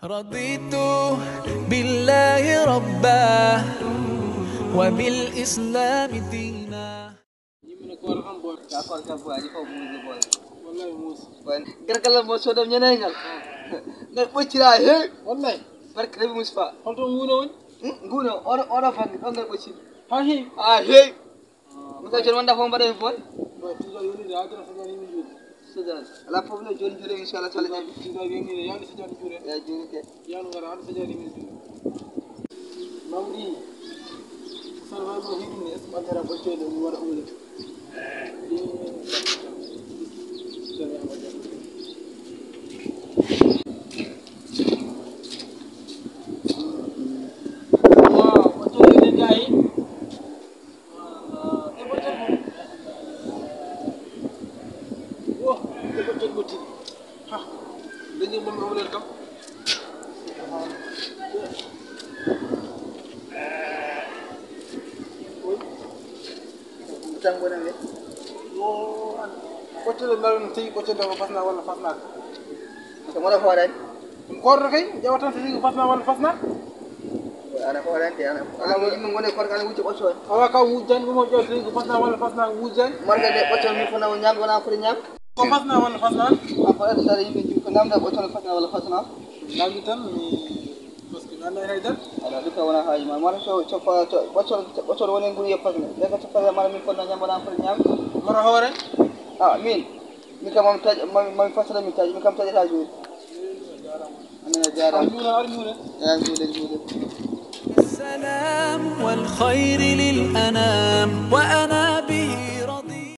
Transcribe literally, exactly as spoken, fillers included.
رضيت بالله ربا وبالإسلام دينا. Yimɓe ne koora tan boy. Ka koora tan boy, aji fof muusi boy. Wallahi muusi. Boy, gargal mo sodom ñenengal. Ngal ɓoccira he. Wallahi. Barke Nabi Mustafa. Holto nguuno woni? Hmm? Nguuno, oɗo, oɗo fanni, ɗon ngal ɓocciri. Ha heewi? Ha heewi. Min kam jooni wonda fof mbaɗa heen fof. Ɗo tiiɗo yoni de, haa jara sajani min juuɗe. Sajani. Alaa problème, jooni juuɗe, inchallah, so Allah jaɓi. Tiiɗo yoni de, yawde sajani juuɗe. Eeyi, juuɗe ke. Yawde ngara, haa sajani min juuɗe. Mawɗi. Salma mo hiɗum ne, est-ce que ɓantara ɓoccooɗe, mi waɗa omelette? Waaw, ɓoccooɗe de, gars yi. Tan wona ɓe. Ɓoccooɗe mbaɗa no tawi ɓoccooɗe ko fasna walla fasnaaka. Ko mbaɗa hoore. Ɗum korɗo kay, ƴeewa tan so tawi ko fasna walla fasna. Ana ko waɗante, ana. Ala mo yimɓe ngone korka ana wujja ɓocco en. Awa ka wujjan ɗum o ƴeewa so tawi ko fasna walla fasna wujjan. Marga de ɓocco mi fana o ñaami wala foti ñaami. Ko fasna walla fasna? A ko ɗaɗi sare yimɓe ju-, ko namda ɓocco no fasna walla fasna. Namdi tan mi, parce que mi annda hay dal. Ala ɗum ka wona haaji ma. Mara so, so fa, so, ɓocco, ɓocco woni nguru yo fasna. Ɓe ko so fasna mara mi fonna ñaami wala foti ñaami. Mara hoore? Ah, min. Min kam mami taƴ-, mami, mami fasna min taƴ, min kam taƴata jooni. Amin a jaaraama. Amin a juura, amin a juura. Eeyi, juuɗe, juuɗe. السلام والخير للأنام وأنا